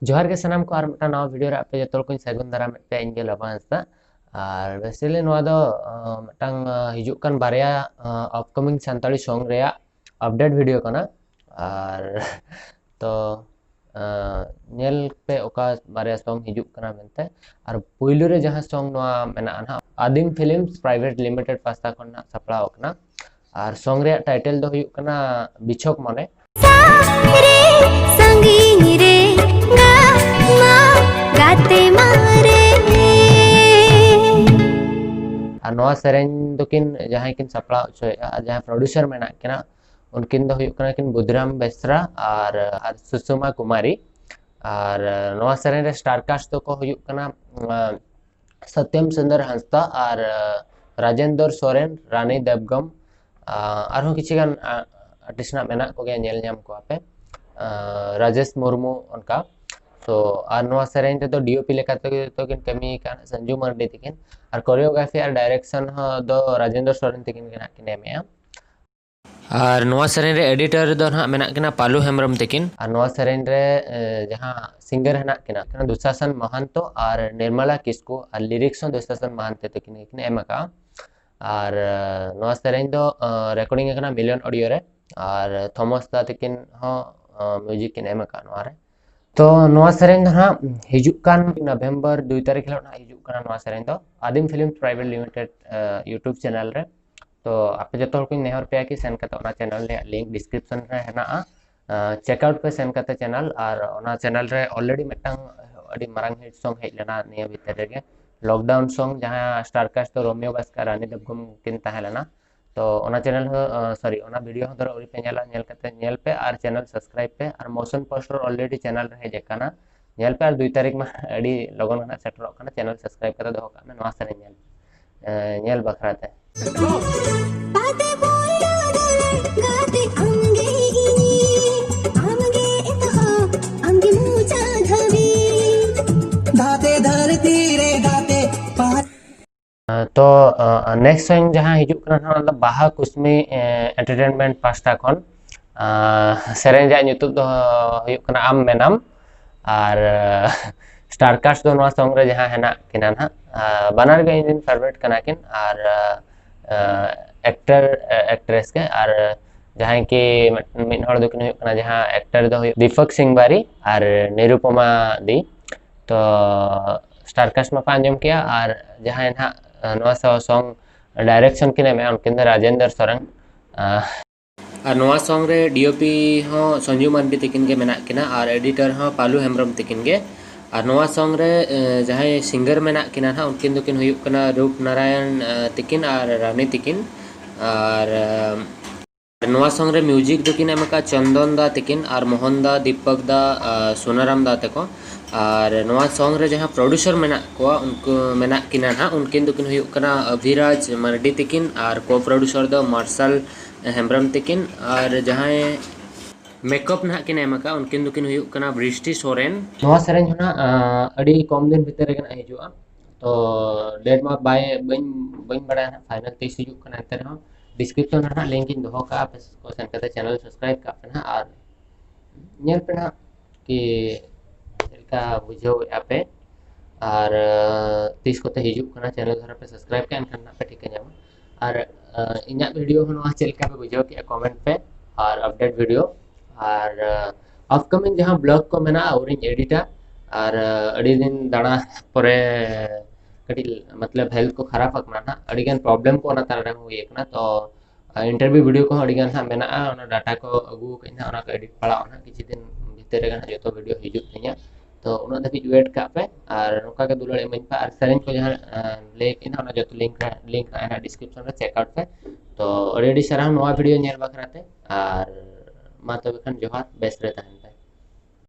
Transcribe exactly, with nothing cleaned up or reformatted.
ᱡᱚᱦᱟᱨ ᱜᱮ ᱥᱟᱱᱟᱢ ᱠᱚ, ᱟᱨ ᱢᱤᱫᱴᱟᱝ ᱱᱟᱣᱟ ᱵᱷᱤᱰᱤᱭᱳ ᱨᱮ ᱟᱯᱮ ᱡᱚᱛᱚ ᱠᱚᱧ ᱥᱟᱹᱜᱩᱱ ᱫᱟᱨᱟᱢᱮᱫ ᱯᱮᱭᱟ᱾ ᱤᱧ ᱜᱮ ᱞᱟᱵᱟ ᱦᱟᱸᱥᱫᱟ᱾ ᱟᱨ ᱵᱮᱥᱤᱠᱟᱞᱤ ᱱᱚᱣᱟ ᱫᱚ ᱢᱤᱫᱴᱟᱝ ᱦᱤᱡᱩᱜ ᱠᱟᱱ ᱵᱟᱨᱭᱟ ᱟᱯᱠᱟᱢᱤᱝ ᱥᱟᱱᱛᱟᱲᱤ ᱥᱚᱝ ᱨᱮᱭᱟᱜ ᱟᱯᱰᱮᱴ ᱵᱷᱤᱰᱤᱭᱳ ᱠᱟᱱᱟ᱾ ᱟᱨ ᱛᱚ ᱧᱮᱞ ᱯᱮ ᱚᱠᱟ ᱵᱟᱨᱭᱟ ᱥᱚᱝ ᱦᱤᱡᱩᱜ ᱠᱟᱱᱟ ᱢᱮᱱᱛᱮ᱾ ᱟᱨ ᱯᱩᱭᱞᱩ ᱨᱮ ᱡᱟᱦᱟᱸ ᱥᱚᱝ ᱱᱚᱣᱟ ᱢᱮᱱᱟᱜᱼᱟ ᱱᱟᱦᱟᱜ, ᱟᱫᱤᱢ ᱯᱷᱤᱞᱢᱥ ᱯᱨᱟᱭᱵᱷᱮᱴ ᱞᱤᱢᱤᱴᱮᱰ ᱯᱟᱥᱴᱟ ᱠᱷᱚᱱ ᱱᱟᱦᱟᱜ ᱥᱟᱯᱲᱟᱣ ᱟᱠᱟᱱᱟ᱾ ᱟᱨ ᱥᱚᱝ ᱨᱮᱭᱟᱜ ᱴᱟᱭᱴᱮᱞ ᱫᱚ ᱦᱩᱭᱩᱜ ᱠᱟᱱᱟ ᱵᱤᱪᱷᱚᱠ ᱢᱚᱱᱮ᱾ ᱨᱮ ᱥᱟᱺᱜᱤᱧ ᱨᱮ ᱜᱟᱢᱟ ᱜᱟᱛᱮ ᱢᱟᱨᱮ᱾ ᱟᱨ ᱱᱚᱣᱟ ᱥᱮᱨᱮᱧ ᱫᱚᱠᱤᱱ ᱡᱟᱦᱟᱸᱭ ᱠᱤᱱ ᱥᱟᱯᱲᱟᱣ ᱦᱚᱪᱚᱭᱮᱫᱼᱟ ᱟᱨ ᱡᱟᱦᱟᱸᱭ ᱯᱨᱚᱰᱭᱩᱥᱟᱨ ᱢᱮᱱᱟᱜ ᱠᱤᱱᱟ, ᱩᱱᱠᱤᱱ ᱫᱚ ᱦᱩᱭᱩᱜ ᱠᱟᱱᱟ ᱠᱤᱱ ᱵᱩᱫᱷᱨᱟᱢ ᱵᱮᱥᱨᱟ ᱟᱨ ᱟᱨ ᱥᱩᱥᱩᱢᱟ ᱠᱩᱢᱟᱨᱤ᱾ ᱟᱨ ᱱᱚᱣᱟ ᱥᱮᱨᱮᱧ ᱨᱮ ᱥᱴᱟᱨ ᱠᱟᱥᱴ ᱫᱚᱠᱚ ᱦᱩᱭᱩᱜ ᱠᱟᱱᱟ ᱥᱚᱛᱭᱚᱢ ᱥᱩᱱᱫᱚᱨ ᱦᱟᱸᱥᱫᱟ ᱟᱨ ᱨᱟᱡᱮᱱᱫᱚᱨ ᱥᱚᱨᱮᱱ, ᱨᱟᱱᱤ ᱫᱮᱵᱜᱚᱢ, ᱟᱨᱦᱚᱸ ᱠᱤᱪᱷᱩ ᱜᱟᱱ ᱟᱨᱴᱤᱥᱴ ᱢᱮᱱᱟᱜ ᱠᱚᱜᱮᱭᱟ, ᱧᱮᱞ ᱧᱟᱢ ᱠᱚᱣᱟ ᱯᱮ, ᱨᱟᱡᱮᱥ ᱢᱩᱨᱢᱩ, ᱚᱱᱠᱟ᱾ ᱛᱚ ᱟᱨ ᱱᱚᱣᱟ ᱥᱮᱨᱮᱧ ᱨᱮᱫᱚ ᱰᱤᱳᱯᱤ ᱞᱮᱠᱟᱛᱮ ᱡᱚᱛᱚ ᱠᱤᱱ ᱠᱟᱹᱢᱤ ᱟᱠᱟᱫ ᱥᱟᱱᱡᱩ ᱢᱟᱨᱰᱤ ᱛᱟᱹᱠᱤᱱ, ᱟᱨ ᱠᱳᱨᱤᱭᱳᱜᱨᱟᱯᱷᱤ ᱟᱨ ᱰᱟᱭᱨᱮᱠᱥᱚᱱ ᱦᱚᱸ ᱫᱚ ᱨᱟᱡᱮᱱᱫᱨᱚ ᱥᱚᱨᱮᱱ ᱛᱟᱹᱠᱤᱱ ᱜᱮ ᱱᱟᱜ ᱠᱤᱱ ᱮᱢᱮᱜᱼᱟ᱾ ᱟᱨ ᱱᱚᱣᱟ ᱥᱮᱨᱮᱧ ᱨᱮ ᱮᱰᱤᱴᱚᱨ ᱫᱚ ᱱᱟᱦᱟᱜ ᱢᱮᱱᱟᱜ ᱠᱤᱱᱟ ᱯᱟᱞᱩ ᱦᱮᱢᱵᱨᱚᱢ ᱛᱟᱹᱠᱤᱱ᱾ ᱟᱨ ᱱᱚᱣᱟ ᱥᱮᱨᱮᱧ ᱨᱮ ᱡᱟᱦᱟᱸ ᱥᱤᱝᱜᱟᱨ ᱦᱮᱱᱟᱜ ᱠᱤᱱᱟ, ᱫᱩᱥᱟᱥᱚᱱ ᱢᱟᱦᱟᱱᱛᱚ ᱟᱨ ᱱᱤᱨᱢᱟᱞᱟ ᱠᱤᱥᱠᱩ, ᱟᱨ ᱞᱤᱨᱤᱠᱥ ᱦᱚᱸ ᱫᱩᱥᱟᱥᱚᱱ ᱢᱟᱦᱟᱱᱛᱚ ᱛᱟᱹᱠᱤᱱ ᱜᱮᱠᱤᱱ ᱮᱢ ᱟᱠᱟᱫᱼᱟ᱾ ᱟᱨ ᱱᱚᱣᱟ ᱥᱮᱨᱮᱧ ᱫᱚ ᱨᱮᱠᱚᱨᱰᱤᱝ ᱟᱠᱟᱱᱟ ᱢᱤᱞᱤᱭᱚᱱ ᱚᱰᱤᱭᱳ ᱨᱮ, ᱟᱨ ᱛᱷᱚᱢᱚᱥ ᱫᱟ ᱛᱟᱹᱠᱤᱱ ᱦᱚᱸ ᱢᱤᱣᱡᱤᱠ ᱠᱤᱱ ᱮᱢ ᱟᱠᱟᱫᱼᱟ ᱱᱚᱣᱟ ᱨᱮ᱾ ᱛᱚ ᱱᱚᱣᱟ ᱥᱮᱨᱮᱧ ᱫᱚ ᱦᱟᱸᱜ ᱦᱤᱡᱩᱜ ᱠᱟᱱ ᱱᱚᱵᱷᱮᱢᱵᱚᱨ ᱫᱩᱭ ᱛᱟᱹᱨᱤᱠᱷ ᱦᱤᱞᱳᱜ ᱦᱟᱸᱜ ᱦᱤᱡᱩᱜ ᱠᱟᱱᱟ ᱱᱚᱣᱟ ᱥᱮᱨᱮᱧ ᱫᱚ Adim film private limited YouTube channel ᱨᱮ᱾ ᱛᱚ ᱟᱯᱮ ᱡᱚᱛᱚ ᱦᱚᱲ ᱠᱚᱧ ᱱᱮᱦᱚᱨ ᱯᱮᱭᱟ ᱠᱤ ᱥᱮᱱ ᱠᱟᱛᱮ ᱚᱱᱟ ᱪᱮᱱᱮᱞ ᱨᱮᱭᱟᱜ ᱞᱤᱝᱠ ᱰᱤᱥᱠᱨᱤᱯᱥᱚᱱ ᱨᱮ ᱦᱮᱱᱟᱜᱼᱟ, ᱪᱮᱠ ᱟᱣᱩᱴ ᱯᱮ ᱥᱮᱱ ᱠᱟᱛᱮ ᱪᱮᱱᱮᱞ᱾ ᱟᱨ ᱚᱱᱟ ᱪᱮᱱᱮᱞ ᱨᱮ ᱚᱞᱨᱮᱰᱤ ᱢᱤᱫᱴᱟᱝ ᱟᱹᱰᱤ ᱢᱟᱨᱟᱝ ᱦᱤᱴ ᱥᱚᱝ ᱦᱮᱡ ᱞᱮᱱᱟ ᱱᱤᱭᱟᱹ ᱵᱷᱤᱛᱤᱨ ᱨᱮᱜᱮ, ᱞᱚᱠᱰᱟᱣᱩᱱ ᱥᱚᱝ, ᱡᱟᱦᱟᱸ ᱥᱴᱟᱨ ᱠᱟᱥᱴ ᱫᱚ ᱨᱳᱢᱤᱭᱳ ᱵᱟᱥᱠᱮ ᱟᱨ ᱨᱟᱱᱤ ᱫᱮᱵᱜᱚᱢ ᱠᱤᱱ ᱛᱟᱦᱮᱸ ᱞᱮᱱᱟ᱾ ᱛᱚ ᱚᱱᱟ ᱪᱮᱱᱮᱞ ᱦᱚᱸ, ᱥᱚᱨᱤ, ᱚᱱᱟ ᱵᱷᱤᱰᱤᱭᱳ ᱦᱚᱸ ᱫᱷᱚᱨᱚ ᱟᱹᱣᱨᱤ ᱯᱮ ᱧᱮᱞᱟ, ᱧᱮᱞ ᱠᱟᱛᱮ ᱧᱮᱞ ᱯᱮ ᱟᱨ ᱪᱮᱱᱮᱞ ᱥᱟᱵᱥᱠᱨᱟᱭᱤᱵ ᱯᱮ᱾ ᱟᱨ ᱢᱳᱥᱚᱱ ᱯᱳᱥᱴᱟᱨ ᱚᱞᱨᱮᱰᱤ ᱪᱮᱱᱮᱞ ᱨᱮ ᱦᱮᱡ ᱟᱠᱟᱱᱟ, ᱧᱮᱞ ᱯᱮ᱾ ᱟᱨ ᱫᱩᱭ ᱛᱟᱹᱨᱤᱠᱷ ᱢᱟ ᱟᱹᱰᱤ ᱞᱚᱜᱚᱱ ᱜᱮ ᱱᱟᱜ ᱥᱮᱴᱮᱨᱚᱜ ᱠᱟᱱᱟ, ᱪᱮᱱᱮᱞ ᱥᱟᱵᱥᱠᱨᱟᱭᱤᱵ ᱠᱟᱛᱮ ᱫᱚᱦᱚ ᱠᱟᱜ ᱢᱮ ᱱᱚᱣᱟ ᱥᱮᱨᱮᱧ ᱧᱮᱞ, ᱮ, ᱧᱮᱞ ᱵᱟᱠᱷᱨᱟ ᱛᱮ᱾ ᱵᱟᱫᱮ ᱵᱚᱞᱚ ᱫᱟᱲᱮ ᱜᱟᱛᱮ ᱟᱢᱜᱮ ᱤᱧ, ᱟᱢᱜᱮ ᱮᱛᱚᱦᱚᱵ, ᱟᱢᱜᱮ ᱢᱩᱪᱟᱹᱫ ᱫᱷᱟᱹᱵᱤᱡ᱾ ᱫᱷᱟᱛᱮ ᱫᱷᱟᱹᱨᱛᱤ ᱨᱮ ᱜᱟᱛᱮ ᱯᱟᱦᱟᱲ᱾ ᱛᱚ ᱱᱮᱠᱥᱴ ᱥᱚᱝ ᱡᱟᱦᱟᱸ ᱦᱤᱡᱩᱜ ᱠᱟᱱᱟ ᱱᱟᱦᱟᱜ, ᱚᱱᱟ ᱫᱚ ᱵᱟᱦᱟ ᱠᱩᱥᱢᱤ ᱮᱱᱴᱟᱨᱴᱮᱱᱢᱮᱱᱴ ᱯᱟᱦᱴᱟ ᱠᱷᱚᱱ᱾ ᱥᱮᱨᱮᱧ ᱨᱮᱭᱟᱜ ᱧᱩᱛᱩᱢ ᱫᱚ ᱦᱩᱭᱩᱜ ᱠᱟᱱᱟ ᱟᱢ ᱢᱮᱱᱟᱢ᱾ ᱟᱨ ᱥᱴᱟᱨ ᱠᱟᱥᱴ ᱫᱚ ᱱᱚᱣᱟ ᱥᱚᱝ ᱨᱮ ᱡᱟᱦᱟᱸ ᱦᱮᱱᱟᱜ ᱠᱤᱱᱟ ᱱᱟᱦᱟᱜ, ᱵᱟᱱᱟᱨ ᱜᱮ ᱤᱧ ᱨᱮᱱ ᱯᱷᱮᱵᱟᱨᱮᱴ ᱠᱟᱱᱟ ᱠᱤᱱ᱾ ᱟᱨ ᱮᱠᱴᱟᱨ ᱮᱠᱴᱨᱮᱥ ᱜᱮ᱾ ᱟᱨ ᱡᱟᱦᱟᱸᱭ ᱠᱤ ᱢᱤᱫ ᱦᱚᱲ ᱫᱚᱠᱤᱱ ᱦᱩᱭᱩᱜ ᱠᱟᱱᱟ, ᱡᱟᱦᱟᱸ ᱮᱠᱴᱟᱨ ᱫᱚ ᱦᱩᱭᱩᱜ ᱫᱤᱯᱚᱠ ᱥᱤᱝ ᱵᱟᱨᱤ ᱟᱨ ᱱᱤᱨᱩᱯᱚᱢᱟ ᱫᱤ᱾ ᱛᱚ ᱥᱴᱟᱨ ᱠᱟᱥᱴ ᱢᱟᱯᱮ ᱟᱸᱡᱚᱢ ᱠᱮᱜᱼᱟ, ᱟᱨ ᱡᱟᱦᱟᱸᱭ ᱱᱟᱦᱟᱜ ᱱᱚᱣᱟ ᱥᱚᱝ ᱰᱟᱭᱨᱮᱠᱥᱚᱱ ᱠᱤᱱ ᱮᱢᱮᱜᱼᱟ, ᱩᱱᱠᱤᱱ ᱫᱚ ᱨᱟᱡᱮᱱᱫᱚᱨ ᱥᱚᱨᱮᱱ᱾ ᱟᱨ ᱱᱚᱣᱟ ᱥᱚᱝ ᱨᱮ ᱰᱤ ᱳ ᱯᱤ ᱦᱚᱸ ᱥᱚᱧᱡᱩ ᱢᱟᱱᱰᱤ ᱛᱤᱠᱤᱱ ᱜᱮ ᱢᱮᱱᱟᱜ ᱠᱤᱱᱟ ᱟᱨ ᱮᱰᱤᱴᱚᱨ ᱦᱚᱸ ᱯᱟᱞᱩ ᱦᱮᱢᱵᱨᱚᱢ ᱛᱤᱠᱤᱱ ᱜᱮ᱾ ᱟᱨ ᱱᱚᱣᱟ ᱥᱚᱝ ᱨᱮ ᱡᱟᱦᱟᱸᱭ ᱥᱤᱝᱜᱟᱨ ᱢᱮᱱᱟᱜ ᱠᱤᱱᱟ ᱱᱟᱦᱟᱜ, ᱩᱱᱠᱤᱱ ᱫᱚᱠᱤᱱ ᱦᱩᱭᱩᱜ ᱠᱟᱱᱟ ᱨᱩᱯ ᱱᱟᱨᱟᱭᱚᱱ ᱛᱤᱠᱤᱱ ᱟᱨ ᱨᱟᱱᱤ ᱛᱤᱠᱤᱱ᱾ ᱟᱨ ᱱᱚᱣᱟ ᱥᱚᱝ ᱨᱮ ᱢᱤᱣᱡᱤᱠ ᱫᱚᱠᱤᱱ ᱮᱢ ᱟᱠᱟᱫ ᱪᱚᱱᱫᱚᱱ ᱫᱟ ᱛᱤᱠᱤᱱ ᱟᱨ ᱢᱳᱦᱚᱱ ᱫᱟ, ᱫᱤᱯᱚᱠ ᱫᱟ, ᱥᱩᱱᱟᱨᱟᱢ ᱫᱟ ᱛᱟᱠᱚ᱾ ᱟᱨ ᱱᱚᱣᱟ ᱥᱚᱝ ᱨᱮ ᱡᱟᱦᱟᱸ ᱯᱨᱚᱰᱩᱥᱟᱨ ᱢᱮᱱᱟᱜ ᱠᱚᱣᱟ, ᱩᱱᱠᱩ ᱢᱮᱱᱟᱜ ᱠᱤᱱᱟ ᱱᱟᱦᱟᱜ, ᱩᱱᱠᱤᱱ ᱫᱚᱠᱤᱱ ᱦᱩᱭᱩᱜ ᱠᱟᱱᱟ ᱚᱵᱷᱤᱨᱟᱡᱽ ᱢᱟᱨᱰᱤ ᱛᱤᱠᱤᱱ ᱟᱨ ᱠᱳ ᱯᱨᱚᱰᱩᱥᱟᱨ ᱫᱚ ᱢᱟᱨᱥᱟᱞ ᱦᱮᱢᱵᱨᱚᱢ ᱛᱤᱠᱤᱱ᱾ ᱟᱨ ᱡᱟᱦᱟᱸᱭ ᱢᱮᱠᱟᱯ ᱱᱟᱦᱟᱜ ᱠᱤᱱ ᱮᱢ ᱟᱠᱟᱫ, ᱩᱱᱠᱤᱱ ᱫᱚᱠᱤᱱ ᱦᱩᱭᱩᱜ ᱠᱟᱱᱟ ᱵᱨᱤᱥᱴᱤ ᱥᱚᱨᱮᱱ᱾ ᱱᱚᱣᱟ ᱥᱮᱨᱮᱧ ᱦᱚᱸ ᱱᱟᱦᱟᱜ ᱟᱹᱰᱤ ᱠᱚᱢ ᱫᱤᱱ ᱵᱷᱤᱛᱤᱨ ᱨᱮᱜᱮ ᱱᱟᱦᱟᱜ ᱦᱤᱡᱩᱜᱼᱟ᱾ ᱛᱚ ᱰᱮᱴ ᱢᱟ ᱵᱟᱭ ᱵᱟᱹᱧ ᱵᱟᱹᱧ ᱵᱟᱲᱟᱭᱟ ᱱᱟᱦᱟᱜ ᱯᱷᱟᱭᱱᱟᱞ ᱛᱤᱥ ᱦᱤᱡᱩᱜ ᱠᱟᱱᱟ᱾ ᱮᱱᱛᱮ ᱨᱮᱦᱚᱸ ᱰᱤᱥᱠᱨᱤᱯᱥᱚᱱ ᱨᱮ ᱱᱟᱦᱟᱜ ᱞᱤᱝᱠ ᱤᱧ ᱫᱚᱦᱚ ᱠᱟᱜᱼᱟ, ᱟᱯᱮ ᱠᱚ ᱥᱮᱱ ᱠᱟᱛᱮ ᱪᱮᱱᱮᱞ ᱥᱟᱵᱥᱠᱨᱟᱭᱤᱵ ᱠᱟᱜ ᱯᱮ ᱱᱟᱦᱟᱜ ᱟᱨ ᱧᱮᱞ ᱯᱮ ᱱᱟᱦᱟᱜ ᱠᱤ ᱪᱮᱫ ᱞᱮᱠᱟ ᱵᱩᱡᱷᱟᱹᱣᱮᱫᱼᱟ ᱯᱮ᱾ ᱟᱨ ᱛᱤᱥ ᱠᱚᱛᱮ ᱦᱤᱡᱩᱜ ᱠᱟᱱᱟ, ᱪᱮᱱᱮᱞ ᱫᱷᱟᱨᱟ ᱯᱮ ᱥᱟᱵᱥᱠᱨᱟᱭᱤᱵ ᱠᱟᱜᱼᱟ, ᱮᱱᱠᱷᱟᱱ ᱱᱟᱦᱟᱜ ᱯᱮ ᱴᱷᱤᱠᱟᱹ ᱧᱟᱢᱟ᱾ ᱟᱨ ᱤᱧᱟᱹᱜ ᱵᱷᱤᱰᱤᱭᱳ ᱦᱚᱸ ᱱᱚᱣᱟ ᱪᱮᱫ ᱞᱮᱠᱟ ᱯᱮ ᱵᱩᱡᱷᱟᱹᱣ ᱠᱮᱫᱼᱟ, ᱠᱚᱢᱮᱱᱴ ᱯᱮ᱾ ᱟᱨ ᱟᱯᱰᱮᱴ ᱵᱷᱤᱰᱤᱭᱳ ᱟᱨ ᱟᱯᱠᱟᱢᱤᱝ ᱡᱟᱦᱟᱸ ᱵᱞᱚᱜ ᱠᱚ ᱢᱮᱱᱟᱜᱼᱟ, ᱟᱹᱣᱨᱤᱧ ᱮᱰᱤᱴᱟ᱾ ᱟᱨ ᱟᱹᱰᱤ ᱫᱤᱱ ᱫᱟᱬᱟ ᱯᱚᱨᱮ ᱠᱟᱹᱴᱤᱡ ᱢᱚᱛᱞᱚᱵ ᱦᱮᱞᱛᱷ ᱠᱚ ᱠᱷᱟᱨᱟᱯ ᱟᱠᱟᱱᱟ ᱱᱟᱦᱟᱜ, ᱟᱹᱰᱤᱜᱟᱱ ᱯᱨᱚᱵᱞᱮᱢ ᱠᱚ ᱚᱱᱟ ᱛᱟᱞᱟᱨᱮ ᱦᱩᱭ ᱟᱠᱟᱱᱟ᱾ ᱛᱚ ᱤᱱᱴᱟᱨᱵᱷᱤᱭᱩ ᱵᱷᱤᱰᱤᱭᱳ ᱠᱚᱦᱚᱸ ᱟᱹᱰᱤᱜᱟᱱ ᱦᱟᱸᱜ ᱢᱮᱱᱟᱜᱼᱟ, ᱚᱱᱟ ᱰᱟᱴᱟ ᱠᱚ ᱟᱹᱜᱩ ᱟᱠᱟᱫ ᱱᱟᱦᱟᱜ, ᱚᱱᱟ ᱠᱚ ᱮᱰᱤᱴ ᱯᱟᱲᱟᱜᱼᱟ ᱱᱟᱦᱟᱜ, ᱠᱤᱪᱷᱩ ᱫᱤᱱ ᱵᱷᱤᱛᱤᱨ ᱨᱮᱜᱮ ᱱᱟᱦᱟᱜ ᱡᱚᱛᱚ ᱵᱷᱤᱰᱤᱭᱳ ᱦᱤᱡᱩᱜ ᱛᱤᱧᱟ᱾ ᱛᱚ ᱩᱱᱟᱹᱜ ᱫᱷᱟᱹᱵᱤᱡ ᱣᱮᱴ ᱠᱟᱜ ᱯᱮ ᱟᱨ ᱱᱚᱝᱠᱟ ᱜᱮ ᱫᱩᱞᱟᱹᱲ ᱤᱢᱟᱹᱧ ᱯᱮ᱾ ᱟᱨ ᱥᱮᱨᱮᱧ ᱠᱚ ᱡᱟᱦᱟᱸ ᱞᱟᱹᱭ ᱠᱮᱫ ᱱᱟᱦᱟᱜ, ᱚᱱᱟ ᱡᱚᱛᱚ ᱞᱤᱝᱠ ᱞᱤᱝᱠ ᱱᱟᱦᱟᱜ ᱰᱤᱥᱠᱨᱤᱯᱥᱚᱱ ᱨᱮ ᱪᱮᱠ ᱟᱣᱩᱴ ᱯᱮ᱾ ᱛᱚ ᱟᱹᱰᱤ ᱟᱹᱰᱤ ᱥᱟᱨᱦᱟᱣ ᱱᱚᱣᱟ ᱵᱷᱤᱰᱤᱭᱳ ᱧᱮᱞ ᱵᱟᱠᱷᱨᱟ ᱛᱮ᱾ ᱟᱨ ᱢᱟ ᱛᱚᱵᱮ ᱠᱷᱟᱱ ᱡᱚᱦᱟᱨ, ᱵᱮᱥ ᱨᱮ ᱛᱟᱦᱮᱱ ᱯᱮ᱾